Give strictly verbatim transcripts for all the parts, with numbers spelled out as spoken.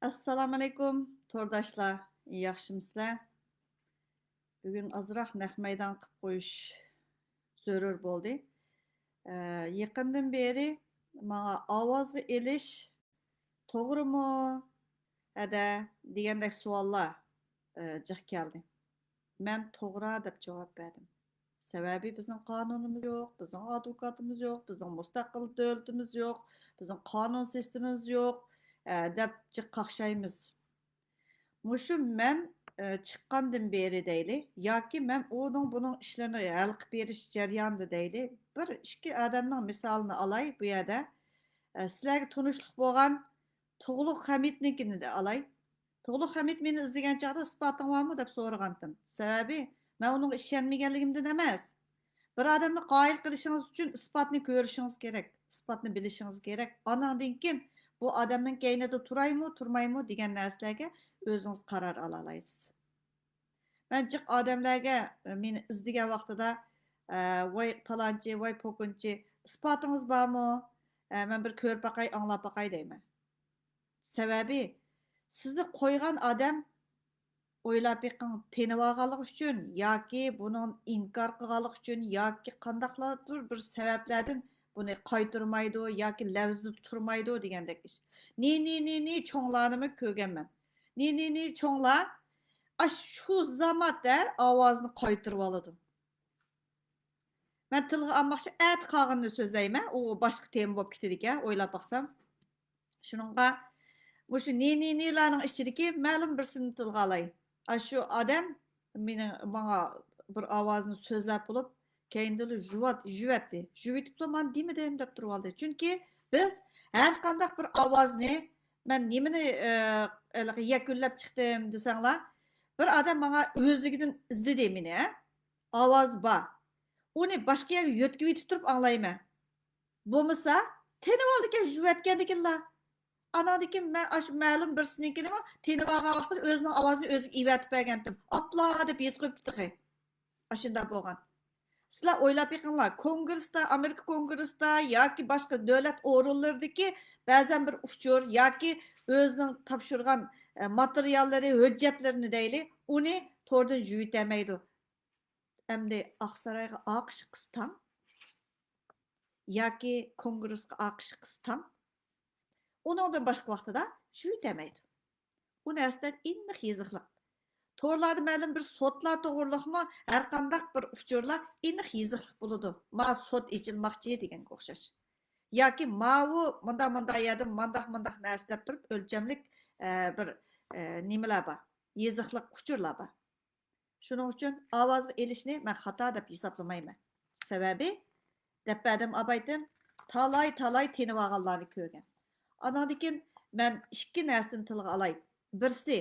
ئەسسالامۇئەلەيكۇم، تورداشلار، ياخشىمۇسىلەر؟ بۈگۈن ئازراق نەق مەيدان قىلىپ قويۇش زۆرۈر بولدى. ئە، يېقىندىن بېرى ماڭا ئاۋازغا ئېلىش توغرىمۇ، ھەدە دېگەندەك سوئاللار، ئە، جىق كەلدى. مەن توغرا دەپ جاۋاب بەردىم. سەۋەبى بىزنىڭ قانۇنىمىز يوق، بىزنىڭ ئادۋوكاتىمىز يوق، بىزنىڭ مۇستەقىل دۆلىتىمىز يوق، بىزنىڭ قانۇن سىستېمىمىز يوق، ئە، دەپ جىق قاقشايمىز. مۇشۇ مەن، ئە، چىققاندىن بېرى دەيلى، ياكى مەن ئۇنىڭ بۇنىڭ ئىشلىرىنى ھەل قىلىپ بېرىش جەريانىدا دەيلى، بىر ئىككى ئادەمنىڭ مىسالىنى ئالاي بۇ يەردە. ئە، سىلەرگە تونۇشلۇق بولغان تۇغلۇق خەمىتنىڭكىنى ئالاي. تۇغلۇق خەمىت مېنى ئىزدىگەن چاغدا ئىسپاتىڭ بارمۇ دەپ سورىغانتىم. سەۋەبى، مەن ئۇنىڭغا ئىشەنمىگەنلىكىمدىن ئەمەس. بىر ئادەمنى قايىل قىلىشىڭىز ئۈچۈن ئىسپاتنى كۆرۈشىڭىز كېرەك، ئىسپاتنى بىلىشىڭىز كېرەك. ئاناندىن كېيىن بۇ ئادەمنىڭ كەينىدە تۇرايمۇ، تۇرمايمۇ دېگەن نەرسىلەرگە ئۆزىڭىز قارار ئالالايسىز. مەن جىق ئادەملەرگە، مېنى ئىزدىگەن ۋاقتىدا، ئە، ۋاي پالانچى، ۋاي پوكۇنچى، ئىسپاتىڭىز بارمۇ؟ ئە، مەن بىر كۆرۈپ باقاي، ئاڭلاپ باقاي دەيمەن. سەۋەبى، سىزنى قويغان ئادەم، ئويلاپ بېقىڭ، تېنىۋالغانلىقى ئۈچۈن ياكى بۇنىڭ ئىنكار قىلغانلىقى ئۈچۈن ياكى قانداقلاردۇر بىر سەۋەبلەردىن بۇنى قايتۇرمايدۇ ياكى لەۋزىدە تۇرمايدۇ دېگەندەك ئىش. نى، نى، نى، نى چوڭلارنىمۇ كۆرگەنمەن. نى، نى، نى چوڭلار ئاشۇ زامات ھە ئاۋازنى قايتۇرۇۋالىدۇ. مەن تىلغا ئالماقچى، ئەتە قالغىنىنى سۆزلەيمەن. ئۇ باشقا تېما بولۇپ كېتىدىكەن، ئويلاپ باقسام. شۇنىڭغا مۇشۇ نى، نى، نىلارنىڭ ئىچىدىكى مەلۇم بىرسىنى تىلغا ئالاي. ئاشۇ ئادەم مېنىڭ، ماڭا بىر ئاۋازنى سۆزلەپ بولۇپ، كەينىدىلا يۇۋات-، يۇۋەتتى. يۇۋېتىپلا مانا دېمىدىم دەپ تۇرۇۋالدى. چۈنكى بىز ھەر قانداق بىر ئاۋازنى، مەن نېمىنى، ئە، ھېلىقى يەكۈنلەپ چىقتىم دېسەڭلار، بىر ئادەم ماڭا ئۆزلۈكىدىن ئىزدىدى مېنى، ھە؟ ئاۋاز بار. ئۇنى باشقا يەرگە يۆتكىۋېتىپ تۇرۇپ ئاڭلايمەن. بولمىسا، تېنىۋالىدىكەن، يۇۋەتكەندىكىنلا. ئاناندىن كېيىن مەن ئاشۇ مەلۇم بىرسىنىڭكىنىمۇ تېنىۋالغان ۋاقتىدا ئۆزىنىڭ ئاۋازىنى ئۆزىگە ئېۋەتىپ بەرگەنتىم. ئاپلا دەپ يېزىپ قويۇپتۇ تېخى. ئاشۇنداق بولغان. سىلەر ئويلاپ بېقىڭلار، كونگرېستا، ئامېرىكا كونگرېستا ياكى باشقا دۆلەت ئورۇنلىرىدىكى بەزەن بىر ئۇچۇر ياكى ئۆزىنىڭ تاپشۇرغان، ئە، ماتېرىياللىرى، ھۆججەتلىرىنى دەيلى، ئۇنى توردىن يۇيۇتەلمەيدۇ. ئەمدى ئاقسارايغا ئاقىشى قىستاڭ ياكى كونگرېسقا ئاقىشى قىستاڭ، ئۇنىڭدىن باشقا ۋاقتىدا يۇيۇتەلمەيدۇ. ئۇ نەرسىلەر ئېنىق يېزىقلىق. تورلاردا مەلۇم بىر سوتلار توغرۇلۇقمۇ ھەرقانداق بىر ئۇچۇرلار ئېنىق يېزىقلىق بولىدۇ. ما سوت ئېچىلماقچى دېگەنگە ئوخشاش. ياكى ماۋۇ مۇنداق، مۇنداق يەردە مانداق، مۇنداق نەرسە دەپ تۇرۇپ ئۆلچەملىك، ئە، بىر، ئە، نېمىلەر بار، يېزىقلىق ئۇچۇرلار بار. شۇنىڭ ئۈچۈن ئاۋازغا ئېلىشنى مەن خاتا دەپ ھېسابلىمايمەن. سەۋەبى، دەپ بەردىم ئابايتىن، تالاي-تالاي تېنىۋالغانلارنى كۆرگەن. ئاناندىن كېيىن مەن ئىككى نەرسىنى تىلغا ئالاي. بىرسى،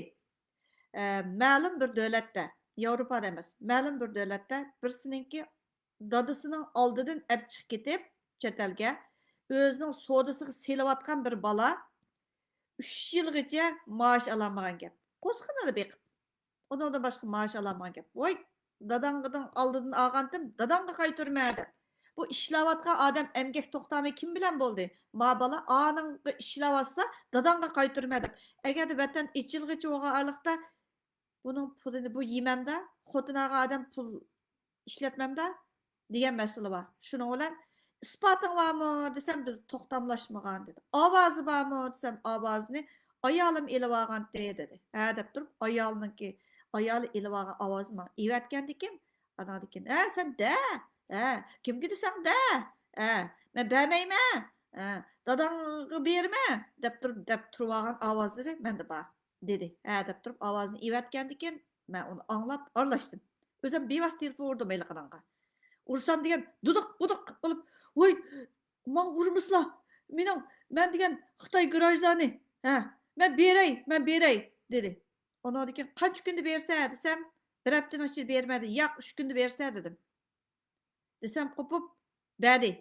ئە، مەلۇم بىر دۆلەتتە، ياۋروپادا ئەمەس، مەلۇم بىر دۆلەتتە بىرسىنىڭكى دادىسىنىڭ ئالدىدىن ئەپ چىقىپ كېتىپ، چەت ئەلگە، ئۆزىنىڭ سودىسىغا سېلىۋاتقان بىر بالا ئۈچ يىلغىچە مائاش ئالالمىغان گەپ. قوزغىنىلا بېقىپ، ئۇنىڭدىن باشقا مائاش ئالالمىغان گەپ. ۋاي، داداڭنىڭ ئالدىدىن ئالغانتىم، داداڭغا قايتۇرما دەپ. بۇ ئىشلەۋاتقان ئادەم ئەمگەك توختامى كىم بىلەن بولدى؟ ما بالا ئانىڭغا ئىشلەۋاتسا، داداڭغا قايتۇرما دەپ. ئەگەردە ۋەتەن ئېچىلغىچە بولغان ئارىلىقتا بۇنىڭ پۇلىنى بۇ يېمەمدە، خوتۇن ئالغان ئادەم پۇل ئىشلەتمەمدە دېگەن مەسىلە بار. شۇنىڭ بىلەن ئىسپاتىڭ بارمۇ دېسەم، بىز توختاملاشمىغان دېدى. ئاۋازى بارمۇ دېسەم، ئاۋازىنى ئايالىم ئېلىۋالغانتى دېدى. ھە دەپ تۇرۇپ، ئايالىنىڭكى، ئايالى ئېلىۋالغان ئاۋازىنى ماڭا ئېۋەتكەندىكىن، ئاناندىكىن، ھە سەن دە، ھە كىمگە دېسەڭ دە، ھە مەن بەرمەيمەن، ھە داداڭغا بېرىمەن دەپ تۇرۇپ، دەپ تۇرۇۋالغان ئاۋازلىرى مەندە بار. دېدى. ھە دەپ تۇرۇپ ئاۋازىنى ئېۋەتكەندىكىن، مەن ئۇنى ئاڭلاپ ئارىلاشتىم. ئۆزۈم بىۋاسىتە تېلېفون ئۇردۇم ھېلىقىنىڭغا. ئۇرسام دېگەن دۇدۇق-بۇدۇق قىلىپ، ۋاي، ماڭا ئۇرمىسىلا، مېنىڭ، مەن دېگەن خىتاي گراژدانى، ھە، مەن بېرەي، مەن بېرەي، دېدى. ئۇنىڭدىن كېيىن قانچە كۈندە بېرىسەن دېسەم، بىر ھەپتىنىڭ ئىچىدە بېرىمەن دېدى. ياق، ئۈچ كۈندە بېرىسەن دېدىم. دېسەم قوپۇپ بەردى.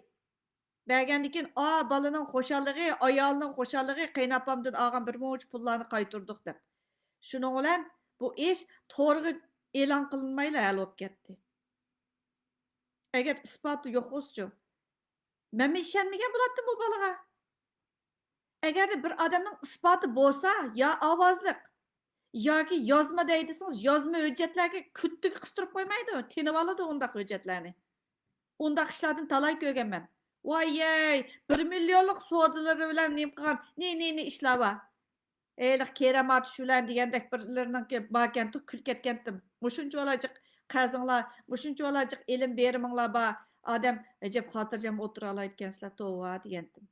بەرگەندىن كېيىن، ئا، بالىنىڭ خۇشاللىقى، ئايالىنىڭ خۇشاللىقى، قېيىنئاپامدىن ئالغان بىر مۇنچە پۇللارنى قايتۇردۇق دەپ. شۇنىڭ بىلەن بۇ ئىش تورغا ئېلان قىلىنمايلا ھەل بولۇپ كەتتى. ئەگەر ئىسپاتى يوق بولسىچۇ؟ مەنمۇ ئىشەنمىگەن بولاتتىم بۇ بالىغا. ئەگەردە بىر ئادەمنىڭ ئىسپاتى بولسا، يا ئاۋازلىق ياكى يازما دەيدىسىڭىز، يازما ھۆججەتلەرگە كۈتتىگە قىستۇرۇپ قويمايدۇ، تىنىۋالىدۇ ئۇنداق ھۆججەتلەرنى. ئۇنداق ئىشلاردىن تالاي كۆرگەنمەن. ۋايەي، بىر مىليونلۇق سودىلىرى بىلەن نېمە قىلغان، نى نى نى ئىشلار بار. ھېلىقى كېرەم ئاتۇش بىلەن دېگەندەك بىرلىرىنىڭكى باركەنتۇ، كۈلۈپ كەتكەنتىم. مۇشۇنچىۋالاجىق قەرزىڭلار، مۇشۇنچىۋالاجىق ئېلىم بېرىمىڭلار بار، ئادەم ئەجەب خاتىرجەم ئولتۇرالايدىكەنسىلەر، توۋا دېگەنتىم.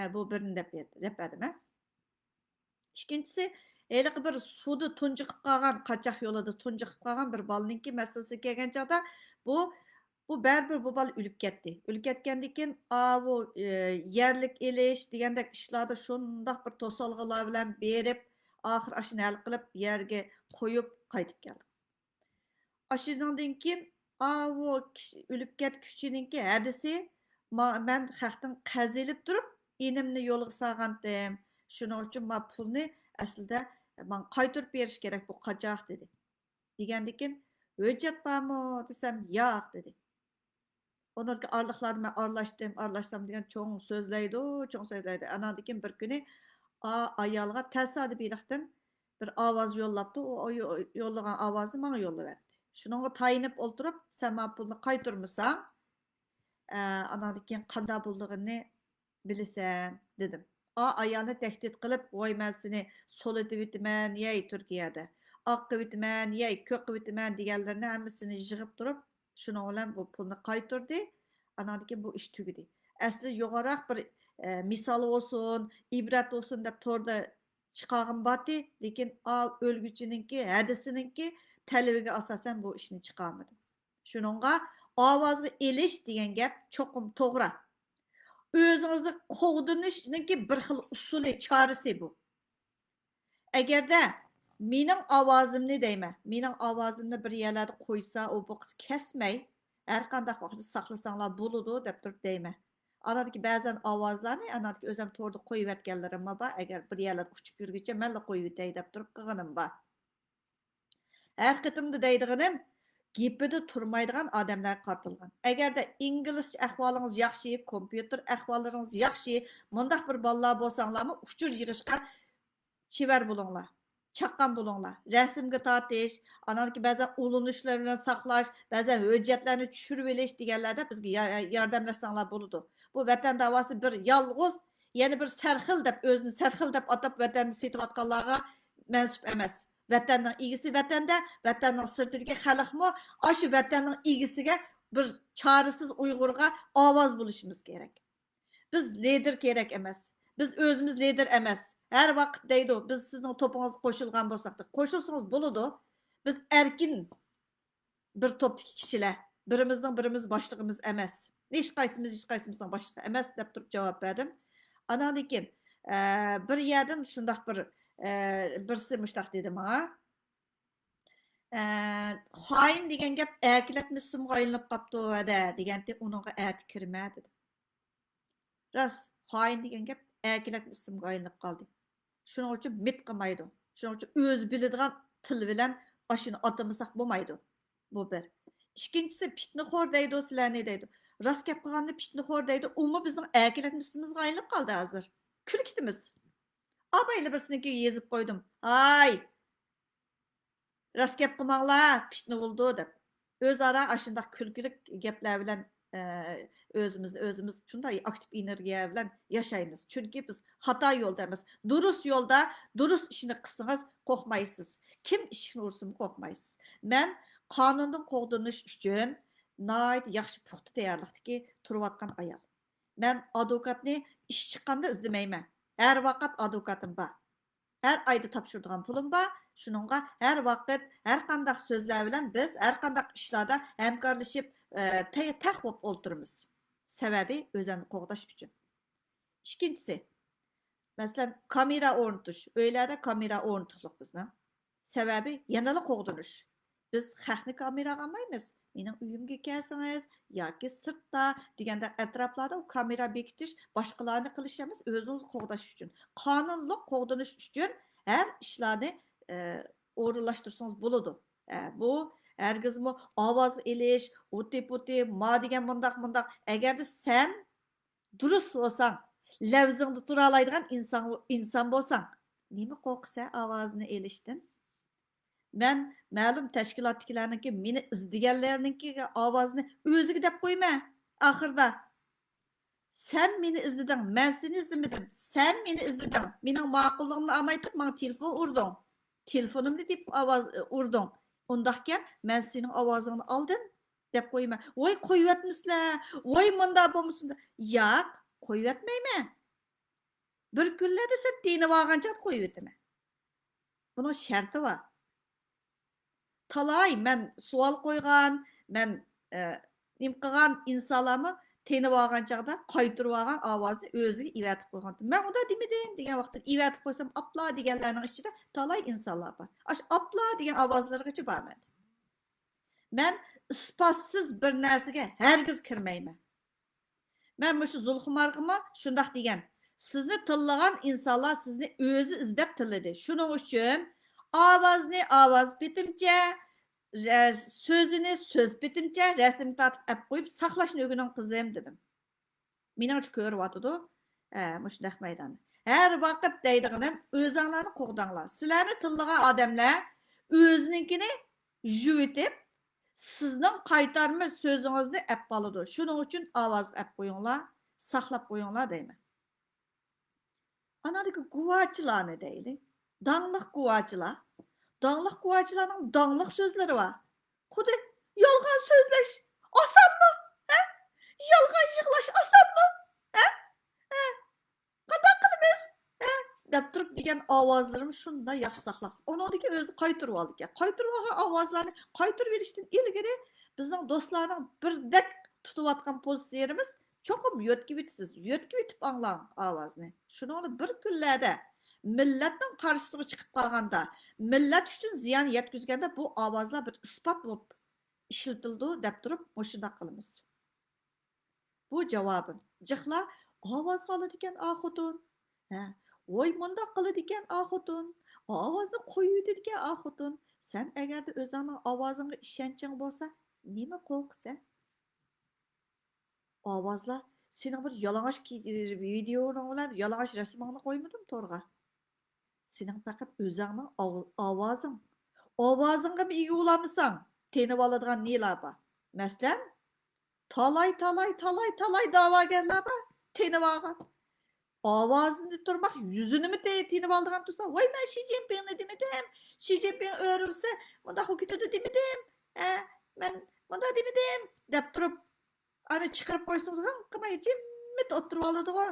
ھە، بۇ بىرنى دەپ بەردىم، ھە. ئىككىنچىسى، ھېلىقى بىر سۇدا تۇنجۇقۇپ قالغان، قاچاق يولىدا تۇنجۇقۇپ قالغان بىر بالىنىڭكى مەسىلىسىگە كەلگەن چاغدا، بۇ، بۇ بەرىبىر بۇ بالا ئۆلۈپ كەتتى. ئۆلۈپ كەتكەندىن كېيىن، ئاۋۇ، ئە، يەرلىك ئېلىش دېگەندەك ئىشلاردا شۇنداق بىر توسالغۇلار بىلەن بېرىپ، ئاخىر ئاشۇنى ھەل قىلىپ، يەرگە قويۇپ قايتىپ كەلدى. ئاشۇنىڭدىن كېيىن ئاۋۇ كىشى ئۆلۈپ كەتكۈچىنىڭكى ھەدىسى، ما-، مەن خەقتىن قەرز ئېلىپ تۇرۇپ، ئىنىمنى يولغا سالغانتىم. شۇنىڭ ئۈچۈن ما پۇلنى ئەسلىدە ماڭا قايتۇرۇپ بېرىش كېرەك، بۇ قاچاق، دېدى. دېگەندىكىن، ھۆججەت بارمۇ دېسەم، ياق، دېدى. ئۇنىڭدىن ئارىلىقلاردا مەن ئارىلاشتىم، ئارىلاشسام دېگەن چوڭ سۆزلەيدۇ، چوڭ سۆزلەيدۇ. ئاناندىن كېيىن بىر كۈنى ئا-، ئايالغا تەسادىپىيلىقتىن بىر ئاۋاز يوللاپتۇ. ئۇ يو-، يوللىغان ئاۋازنى ماڭا يوللىۋەتتى. شۇنىڭغا تايىنىپ ئولتۇرۇپ، سەن ماڭا پۇلنى قايتۇرمىساڭ، ئە، ئاناندىن كېيىن قانداق بولىدىغىنىنى بىلىسەن، دېدىم. ئا، ئايالنى تەھدىت قىلىپ، ۋاي، مەن سېنى سولىتىۋېتىمەن، يەي، تۈركىيەدە. ئاق قىلىۋېتىمەن، يەي، كۆك قىلىۋېتىمەن، دېگەنلىرىنى ھەممىسىنى يىغىپ تۇرۇپ، شۇنىڭ بىلەن بۇ پۇلنى قايتۇردى. ئاناندىن كېيىن بۇ ئىش تۈگىدى. ئەسلى يوغانراق بىر، ئە، مىسال بولسۇن، ئىبرەت بولسۇن دەپ توردا چىقارغىنىم بارتى، لېكىن ئا، ئۆلگۈچىنىڭكى، ھەدىسىنىڭكى تەلىپىگە ئاساسەن بۇ ئىشنى چىقارمىدىم. شۇنىڭغا ئاۋازغا ئېلىش دېگەن گەپ چوقۇم توغرا. ئۆزىڭىزنى قوغدىنىشنىڭكى بىر خىل ئۇسۇلى، چارىسى بۇ. ئەگەردە مېنىڭ ئاۋازىمنى دەيمەن، مېنىڭ ئاۋازىمنى بىر يەرلەردە قويسا، ئۇ بۇ قىز كەسمەي، ھەر قانداق ۋاقىتتا ساقلىساڭلار بولىدۇ دەپ تۇرۇپ دەيمەن. ئاناندىكى بەزەن ئاۋازلارنى، ئاناندىكى ئۆزۈم توردا قويۇۋەتكەنلىرىم بار، ئەگەر بىر يەرلەردە ئۇچۇپ يۈرگۈچە مەنلا قويۇۋېتەي دەپ تۇرۇپ قىلغىنىم بار. ھەر قېتىمدا دەيدىغىنىم، گېپىدە تۇرمايدىغان ئادەملەرگە قارىتىلغان. ئەگەردە ئىنگلىزچە ئەھۋالىڭىز ياخشى، كومپيۇتېر ئەھۋاللىرىڭىز ياخشى، مۇنداق بىر بالىلار بولساڭلارمۇ ئۇچۇر يىغىشقا چېۋەر بولۇڭلار، چاققان بولۇڭلار. رەسىمگە تارتىش، ئانانكى بەزەن ئۇلىنىشلار بىلەن ساقلاش، بەزەن ھۆججەتلەرنى چۈشۈرۈۋېلىش دېگەنلەردە بىزگە يا-، ياردەملەشسەڭلار بولىدۇ. بۇ ۋەتەن داۋاسى بىر يالغۇز، يەنە بىر سەرخىل دەپ، ئۆزىنى سەرخىل دەپ ئاتاپ ۋەتەننى سېتىۋاتقانلارغا مەنسۇپ ئەمەس. ۋەتەننىڭ ئىگىسى ۋەتەندە، ۋەتەننىڭ سىرتىدىكى خەلقمۇ ئاشۇ ۋەتەننىڭ ئىگىسىگە بىر چارىسىز ئۇيغۇرغا ئاۋاز بولۇشىمىز كېرەك. بىز لىدېر كېرەك ئەمەس. بىز ئۆزىمىز لىدېر ئەمەس. ھەر ۋاقىت دەيدۇ، بىز سىزنىڭ توپىڭىزغا قوشۇلغان بولساق، دەپ. قوشۇلسىڭىز بولىدۇ. بىز ئەركىن بىر توپتىكى كىشىلەر. بىرىمىزنىڭ بىرىمىز باشلىقىمىز ئەمەس. ھېچقايسىمىز ھېچقايسىمىزنىڭ باشلىقى ئەمەس، دەپ تۇرۇپ جاۋاب بەردىم. ئاناندىن كېيىن، ئە، بىر يەردىن شۇنداق بىر، ئە، بىرسى مۇشۇنداق دېدى ماڭا. ئە، خائىن دېگەن گەپ ئەركىلەتمە ئىسىمغا ئايلىنىپ قاپتۇ، ھەدە، دېگەنتى، ئۇنىڭغا ئەتە كىرمە، دېدى. راست، خائىن دېگەن گەپ ئەركىلەتمە ئىسىمغا ئايلىنىپ قالدى. شۇنىڭ ئۈچۈن مىت قىلمايدۇ. شۇنىڭ ئۈچۈن ئۆزى بىلىدىغان تىل بىلەن ئاشۇنى ئاتىمىساق بولمايدۇ. بۇ بىر. ئىككىنچىسى، پىتنىخور دەيدۇ سىلەرنى دەيدۇ. راست گەپ قىلغاننى پىتنىخور دەيدۇ. ئۇمۇ بىزنىڭ ئەركىلەتمە ئىسمىمىزغا ئايلىنىپ قالدى ھازىر. كۈلۈپ كېتىمىز. ئابايلا بىرسىنىڭكىگە يېزىپ قويدۇم. ھاي! راست گەپ قىلماڭلار، پىتنە بولىدۇ دەپ. ئۆزئارا ئاشۇنداق كۈلكىلىك گەپلەر بىلەن، ئە، ئۆزىمىزنى ئۆزىمىز شۇنداق ئاكتىپ ئېنېرگىيە بىلەن ياشايمىز. چۈنكى بىز خاتا يولدا ئەمەس، دۇرۇس يولدا، دۇرۇس ئىشنى قىلسىڭىز قورقمايسىز. كىم ئىشىكنى ئۇرسىمۇ قورقمايسىز. مەن قانۇندىن قوغدىنىش ئۈچۈن ناھايىتى ياخشى پۇختا تەييارلىقتىكى تۇرۇۋاتقان ئايال. مەن ئادۋوكاتنى ئىش چىققاندا ئىزدىمەيمەن. ھەر ۋاقىت ئادۋوكاتىم بار. ھەر ئايدا تاپشۇرىدىغان پۇلۇم بار. شۇنىڭغا ھەر ۋاقىت، ھەر قانداق سۆزلەر بىلەن بىز ھەر قانداق ئىشلاردا ھەمكارلىشىپ، ئە، تە-، تەق بولۇپ ئولتۇرىمىز. سەۋەبى ئۆزۈمنى قوغداش ئۈچۈن. ئىككىنچىسى، مەسىلەن، كامېرا ئورنىتىش. ئۆيلەردە كامېرا ئورنىتىقلىق بىزنىڭ. سەۋەبى يەنىلا قوغدىنىش. بىز خەقنى كامېراغا ئالمايمىز. مېنىڭ ئۆيۈمگە كەلسىڭىز ياكى سىرتتا دېگەندە ئەتراپلاردا ئۇ كامېرا بېكىتىش باشقىلارنى قىلىش ئەمەس، ئۆزىڭىزنى قوغداش ئۈچۈن. قانۇنلۇق قوغدىنىش ئۈچۈن ھەر ئىشلارنى، ئە، ئورۇنلاشتۇرسىڭىز بولىدۇ. ئە، بۇ ھەرگىزمۇ ئاۋازغا ئېلىش، ئۇتى پۇتى، ما دېگەن مۇنداق مۇنداق. ئەگەردە سەن دۇرۇس بولساڭ، لەۋزىڭدە تۇرالايدىغان ئىنسان، ئىنسان بولساڭ، نېمە قورقىسەن ئاۋازىنى ئېلىشتىن؟ مەن مەلۇم تەشكىلاتتىكىلەرنىڭكى، مېنى ئىزدىگەنلەرنىڭكى ئاۋازىنى ئۆزىگە دەپ قويىمەن ئاخىرىدا. سەن مېنى ئىزدىدىڭ، مەن سېنى ئىزدىمىدىم. سەن مېنى ئىزدىدىڭ، مېنىڭ ماقۇللۇقۇمنى ئالماي تۇرۇپ ماڭا تېلېفون ئۇردۇڭ. تېلېفونۇمنى تېپىپ ئاۋاز ئۇردۇڭ. ئۇنداقكەن، مەن سېنىڭ ئاۋازىڭنى ئالدىم دەپ قويىمەن. ۋاي، قويۇۋەتمىسىلە، ۋاي، مۇنداق بولمىسۇن. ياق، قويۇۋەتمەيمەن. بىر كۈنلەردە سەن تېنىۋالغانچە قويۇۋېتىمەن. بۇنىڭ شەرتى بار. تالاي مەن سوئال قويغان، مەن، ئە، نېمە قىلغان ئىنسانلارمۇ تېنىۋالغان چاغدا قايتۇرۇۋالغان ئاۋازنى ئۆزىگە ئېۋەتىپ قويغان. مەن ئۇنداق دېمىدىم دېگەن ۋاقىتتا ئېۋەتىپ قويسام، ئاپلا دېگەنلەرنىڭ ئىچىدە تالاي ئىنسانلار بار. ئاشۇ ئاپلا دېگەن ئاۋازلىرىغىچە بارمەن. مەن ئىسپاتسىز بىر نەرسىگە ھەرگىز كىرمەيمەن. مەن مۇشۇ زۇلخۇمارغىمۇ شۇنداق دېگەن، سىزنى تىللىغان ئىنسانلار سىزنى ئۆزى ئىزدەپ تىللىدى. شۇنىڭ ئۈچۈن ئاۋازنى ئاۋاز پېتىمچە، رە-، سۆزىنى سۆز پېتىمچە رەسىمگە تارتىپ ئەپ قويۇپ ساقلاشنى ئۆگىنىڭ، قىزىم، دېدىم. مېنىڭچە كۆرۈۋاتىدۇ، ھە، مۇشۇ نەق مەيداننى. ھەر ۋاقىت دەيدىغىنىم، ئۆزۈڭلارنى قوغداڭلار. سىلەرنى تىللىغان ئادەملەر ئۆزىنىڭكىنى يۇيۇۋېتىپ، سىزنىڭ قايتارما سۆزىڭىزنى ئەپ قالىدۇ. شۇنىڭ ئۈچۈن ئاۋاز ئەپ قويۇڭلار، ساقلاپ قويۇڭلار دەيمەن. ئاناندىكى گۇۋاچىلارنى دەيلى. داڭلىق گۇۋاچىلار. داڭلىق گۇۋاچىلارنىڭ داڭلىق سۆزلىرى بار. خۇددى يالغان سۆزلەش ئاسانمۇ؟ ھە؟ يالغان يىغلاش ئاسانمۇ؟ ھە؟ ھە؟ قانداق قىلىمىز؟ ھە؟ دەپ تۇرۇپ دېگەن ئاۋازلىرىمۇ شۇنداق ياخشى ساقلاپ. ئۇنىڭدىن كېيىن ئۆزى قايتۇرۇۋالىدىكەن. قايتۇرۇۋالغان ئاۋازلارنى قايتۇرۇۋېلىشتىن ئىلگىرى بىزنىڭ دوستلارنىڭ بىردەك تۇتۇۋاتقان پوزىتسىيىمىز چوقۇم يۆتكىۋېتىسىز. يۆتكىۋېتىپ ئاڭلاڭ ئاۋازنى. شۇنىڭ بىلەن بىر كۈنلەردە مىللەتنىڭ قارشىسىغا چىقىپ قالغاندا، مىللەت ئۈچۈن زىيان يەتكۈزگەندە بۇ ئاۋازلار بىر ئىسپات بولۇپ ئىشلىتىلىدۇ دەپ تۇرۇپ مۇشۇنداق قىلىمىز. بۇ جاۋابىم. جىقلا ئاۋازغا ئالىدىكەن ئا خوتۇن. ھە، ۋاي مۇنداق قىلىدىكەن ئا خوتۇن. ئاۋازنى قويۇۋېتىدىكەن ئا خوتۇن. سەن ئەگەردە ئۆزۈڭنىڭ ئاۋازىڭغا ئىشەنچىڭ بولسا، نېمە قورقىسەن؟ ئاۋازلار سېنىڭ بىر يالىڭاچ كى-، ۋىدېئوڭ بىلەن يالىڭاچ رەسىمىڭنى قويمىدىم تورغا. سېنىڭ پەقەت ئۆزۈڭنىڭ ئاۋ-، ئاۋازىڭ. ئاۋازىڭغىمۇ ئىگە بولالمىساڭ، تېنىۋالىدىغان نېلار بار؟ مەسىلەن، تالاي، تالاي، تالاي، تالاي دەۋاگەرلەر بار، تېنىۋالغان. ئاۋازىنى تۇرماق، يۈزىنىمۇ تېنىۋالىدىغان تۇرسا، ۋاي، مەن شى جىنپىڭنى دېمىدىم، شى جىنپىڭ ئۆرۈلسە مۇنداق بولۇپ كېتىدۇ دېمىدىم، ھە، مەن مۇنداق دېمىدىم دەپ تۇرۇپ، ئانا چىقىرىپ قويسىڭىز، غىڭ قىلماي جىممىت ئولتۇرۇۋالىدىغۇ.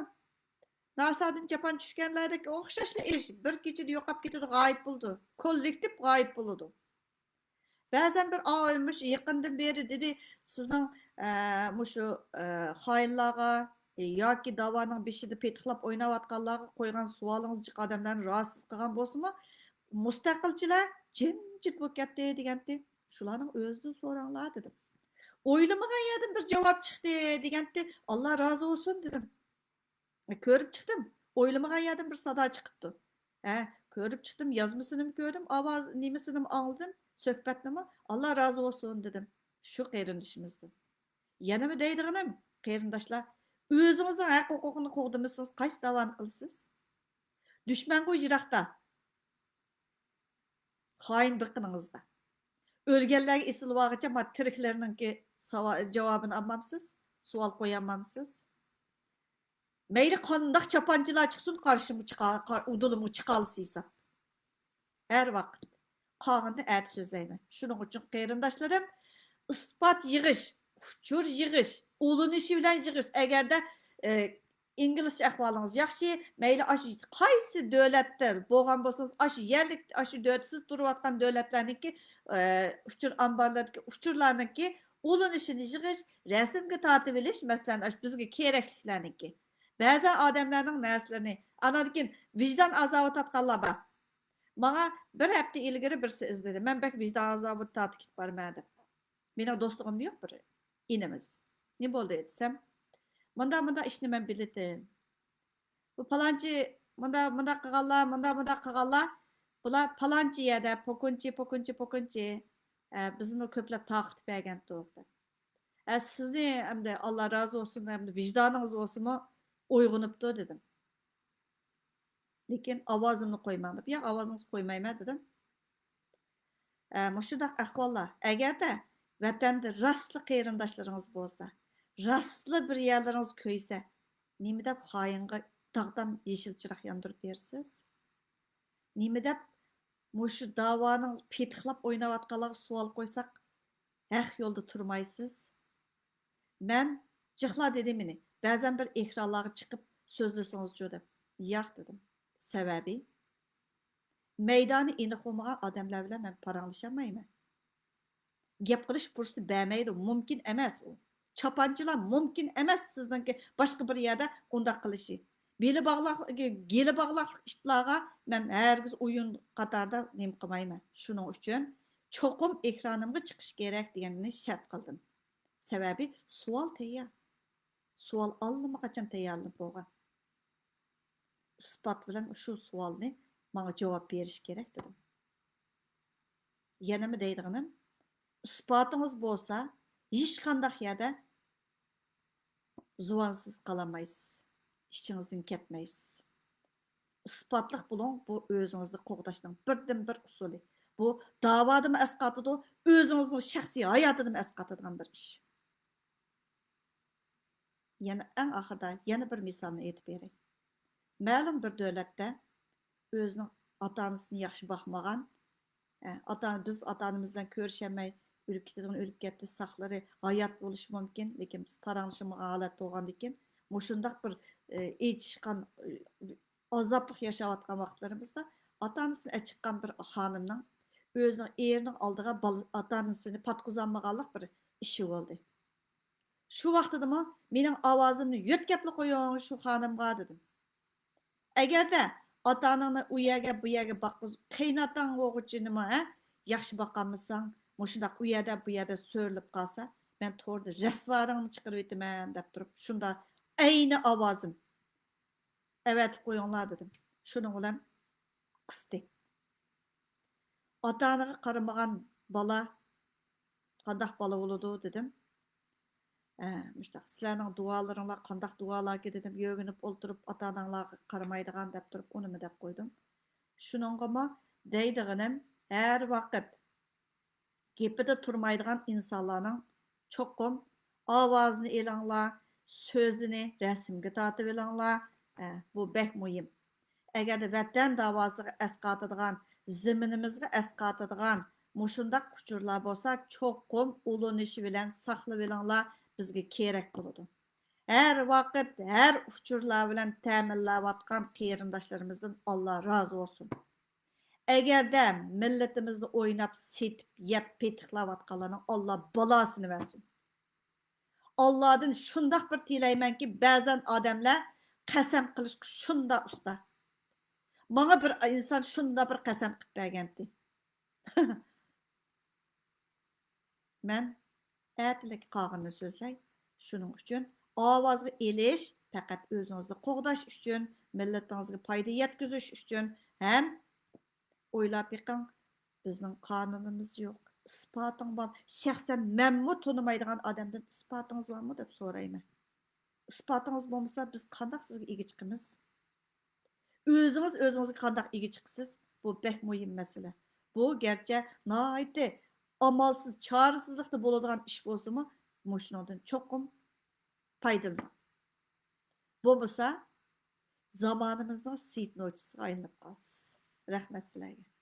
ناسادىن چاپان چۈشكەنلەردەك ئوخشاشلا ئىش، بىر كېچىدە يوقاپ كېتىدۇ، غايىب بولىدۇ. كوللېكتىپ غايىب بولىدۇ. بەزەن بىر، ئا، مۇشۇ يېقىندىن بېرى دېدى، سىزنىڭ، ئە، مۇشۇ، ئە، خائىنلارغا ياكى داۋانىڭ بېشىدا پېتىقلاپ ئويناۋاتقانلارغا قويغان سوئالىڭىز جىق ئادەملەرنى رازىسىز قىلغان بولسىمۇ، مۇستەقىلچىلەر جىمجىت بولۇپ كەتتى دېگەنتى. شۇلارنىڭ ئۆزىدىن سوراڭلار دېدىم. ئويلىمىغان يەردىن بىر جاۋاب چىقتى دېگەنتى. ئاللا رازى بولسۇن دېدىم. كۆرۈپ چىقتىم. ئويلىمىغان يەردىن بىر سادا چىقىپتۇ. ھە، كۆرۈپ چىقتىم، يازمىسىنىمۇ كۆردۈم، ئاۋاز نېمىسىنىمۇ ئاڭلىدىم، سۆھبەتنىمۇ. ئاللا رازى بولسۇن دېدىم شۇ قېرىندىشىمىزدىن. يەنىمۇ دەيدىغىنىم، قېرىنداشلار، ئۆزىڭىزنىڭ ھەق ھوقۇقىنى قوغدىمىسىڭىز، قايسى داۋانى قىلىسىز؟ دۈشمەنغۇ يىراقتا. خائىن بېقىنىڭىزدا. ئۆلگەنلەرگە ئېسىلىۋالغىچە، ما تىرىكلەرنىڭكى ساۋا-، جاۋابىنى ئالمامسىز؟ سوئال قويالمامسىز؟ مەيلى قانداق چاپانچىلار چىقسۇن، قارشىمغا چىقا-، قار-، ئۇدۇلۇمغا چىقالىسا ھېساب. ھەر ۋاقىت. قالغىنىنى ئەتە سۆزلەيمەن. شۇنىڭ ئۈچۈن قېرىنداشلىرىم، ئىسپات يىغىش، ئۇچۇر يىغىش، ئۇلىنىشى بىلەن يىغىش. ئەگەردە، ئە، ئىنگلىزچە ئەھۋالىڭىز ياخشى، مەيلى ئاشۇ قايسى دۆلەتتە بولغان بولسىڭىز، ئاشۇ يەرلىك، ئاشۇ دۆلەت، سىز تۇرۇۋاتقان دۆلەتلەرنىڭكى، ئە، ئۇچۇر ئامبارلىرىدىكى ئۇچۇرلارنىڭكى ئۇلىنىشىنى يىغىش، رەسىمگە تارتىۋېلىش، مەسىلەن، ئاشۇ بىزگە كېرەكلىكلەرنىڭكى. بەزەن ئادەملەرنىڭ نەرسىلىرىنى، ئاناندىن كېيىن ۋىجدان ئازابى تارتقانلار بار. ماڭا بىر ھەپتە ئىلگىرى بىرسى ئىزدىدى. مەن بەك ۋىجدان ئازابى تارتىپ كېتىپ بارىمەن دەپ. مېنىڭ دوستلۇقۇم يوق بىر ئىنىمىز. نېمە بولدى دېسەم، مۇنداق، مۇنداق ئىشنى مەن بىلىتتىم. بۇ پالانچى مۇنداق، مۇنداق قىلغانلار، مۇنداق، مۇنداق قىلغانلار، بۇلار پالانچى يەردە پوكۇنچى، پوكۇنچى، پوكۇنچى. ئە، بىزمۇ كۆپلەپ تارقىتىپ بەرگەنتۇق دەپ. ئە، سىزنى ئەمدى ئاللا رازى بولسۇن، ئەمدى ۋىجدانىڭىز بولسىمۇ، ئويغىنىپتۇ دېدىم. لېكىن ئاۋازىمنى قويماڭ دەپ. ياق، ئاۋازىڭىزنى قويمايمەن دېدىم. ئە، مۇشۇنداق ئەھۋاللار. ئەگەردە ۋەتەندە راستلا قېرىنداشلىرىڭىز بولسا، راستلا بىر يەرلىرىڭىز كۆيسە، نېمە دەپ خايىنغا داغدام يېشىل چىراغ ياندۇرۇپ بېرىسىز؟ نېمە دەپ مۇشۇ داۋانىڭ پېتىقلاپ ئويناۋاتقانلارغا سوئال قويساق، ھەق يولدا تۇرمايسىز؟ مەن جىقلا دېدىم مېنى، بەزەن بىر ئېكرانلارغا چىقىپ سۆزلىسىڭىزچۇ دەپ. ياق دېدىم. سەۋەبى؟ مەيدانى ئېنىق بولمىغان ئادەملەر بىلەن مەن پاراڭلىشالمايمەن. گەپ قىلىش پۇرسىتى بەرمەيدۇ، مۇمكىن ئەمەس ئۇ. چاپانچىلار مۇمكىن ئەمەس سىزنىڭكى باشقا بىر يەردە ئۇنداق قىلىشى. بېلى باغلاق، گېلى باغلاقلىق ئىتلارغا مەن ھەرگىز ئويۇن قاتاردا نېمە قىلمايمەن. شۇنىڭ ئۈچۈن چوقۇم ئېكرانىمغا چىقىش كېرەك دېگەننى شەرت قىلدىم. سەۋەبى سوئال تەييار. سوئال ئاللىماقاچان تەييارلىنىپ بولغان. ئىسپات بىلەن شۇ سوئالنى ماڭا جاۋاب بېرىش كېرەك دېدىم. يەنىمۇ دەيدىغىنىم، ئىسپاتىڭىز بولسا، ھېچقانداق يەردە زۇۋانسىز قالالمايسىز، ئىچىڭىزدىن كەتمەيسىز. ئىسپاتلىق بولۇڭ، بۇ ئۆزىڭىزنى قوغداشنىڭ بىردىنبىر ئۇسۇلى. بۇ داۋادىمۇ ئەسقاتىدۇ، ئۆزىڭىزنىڭ شەخسىي ھاياتىدىمۇ ئەسقاتىدىغان بىر ئىش. يەنە ئەڭ ئاخىرىدا يەنە بىر مىسالنى ئېيتىپ بېرەي. مەلۇم بىر دۆلەتتە ئۆزىنىڭ ئاتا-ئانىسىنى ياخشى باقمىغان، ئە، ئاتا، بىز ئاتا-ئانىمىز بىلەن كۆرۈشەلمەي، ئۆلۈپ كېتىدىغىنى ئۆلۈپ كەتتى، ساقلىرى ھايات بولۇشى مۇمكىن، لېكىن بىز پاراڭلىشالمىغان ھالەتتە بولغاندىكىن، مۇشۇنداق بىر، ئە، ئېچىشقان، ئە، ئازابلىق ياشاۋاتقان ۋاقىتلىرىمىزدا ئاتا-ئانىسىنى ئەچىققان بىر خانىمنىڭ ئۆزىنىڭ ئېرىنىڭ ئالدىغا بالا-، ئاتا-ئانىسىنى پاتقۇزالمىغانلىق بىر ئىشى بولدى. شۇ ۋاقتىدىمۇ مېنىڭ ئاۋازىمنى يۆتكەپلا قويۇڭ شۇ خانىمغا دېدىم. ئەگەردە ئاتا-ئاناڭنى ئۇ يەرگە، بۇ يەرگە باققۇز-، قېيىنئاتاڭ بولغۇچىنىمۇ، ھە، ياخشى باقالمىساڭ، مۇشۇنداق ئۇ يەردە، بۇ يەردە سۆرىلىپ قالسا، مەن توردا رەسۋارىڭنى چىقىرىۋېتىمەن دەپ تۇرۇپ، شۇنداق ئەينى ئاۋازىم، ئەۋەتىپ قويۇڭلار دېدىم. شۇنىڭ بىلەن قىستى. ئاتا-ئانىغا قارىمىغان بالا قانداق بالا بولىدۇ دېدىم. ئە، مۇشۇنداق، سىلەرنىڭ دۇئالىرىڭلار قانداق دۇئالاركى دېدىم، يۆگىنىپ ئولتۇرۇپ ئاتا-ئاناڭلارغا قارىمايدىغان دەپ تۇرۇپ ئۇنىمۇ دەپ قويدۇم. شۇنىڭغىمۇ دەيدىغىنىم، ھەر ۋاقىت گېپىدە تۇرمايدىغان ئىنسانلارنىڭ چوقۇم ئاۋازىنى ئېلىڭلار، سۆزىنى رەسىمگە تارتىۋېلىڭلار. ئە، بۇ بەك مۇھىم. ئەگەردە ۋەتەن داۋاسىغا ئەسقاتىدىغان، زېمىنىمىزغا ئەسقاتىدىغان مۇشۇنداق ئۇچۇرلار بولسا، چوقۇم ئۇلىنىشى بىلەن ساقلىۋېلىڭلار، بىزگە كېرەك بولىدۇ. ھەر ۋاقىت، ھەر ئۇچۇرلار بىلەن تەمىنلەۋاتقان قېرىنداشلىرىمىزدىن ئاللا رازى بولسۇن. ئەگەردە مىللىتىمىزنى ئويناپ، سېتىپ، يەپ، پېتىقلاۋاتقانلارنىڭ ئاللا بالاسىنى بەرسۇن. ئاللادىن شۇنداق بىر تىلەيمەنكى، بەزەن ئادەملەر قەسەم قىلىشقا شۇنداق ئۇستا. ماڭا بىر ئىنسان شۇنداق بىر قەسەم قىلىپ بەرگەنتى. مەن ئەتىلىك قالغىنىنى سۆزلەي. شۇنىڭ ئۈچۈن ئاۋازغا ئېلىش پەقەت ئۆزىڭىزنى قوغداش ئۈچۈن، مىللىتىڭىزگە پايدا يەتكۈزۈش ئۈچۈن ھەم ئويلاپ بېقىڭ، بىزنىڭ قانۇنىمىز يوق. ئىسپاتىڭ بار. شەخسەن مەنمۇ تونۇمايدىغان ئادەمدىن ئىسپاتىڭىز بارمۇ دەپ سورايمەن. ئىسپاتىڭىز بولمىسا، بىز قانداق سىزگە ئىگە چىقىمىز؟ ئۆزىڭىز ئۆزىڭىزگە قانداق ئىگە چىقىسىز؟ بۇ بەك مۇھىم مەسىلە. بۇ گەرچە ناھايىتى ئامالسىز، چارىسىزلىقتا بولىدىغان ئىش بولسىمۇ، مۇشۇنىڭدىن چوقۇم پايدىلىنىڭ. بولمىسا، زامانىمىزنىڭ سېيىت نوچىسىغا ئايلىنىپ قالىسىز. رەھمەت سىلەرگە.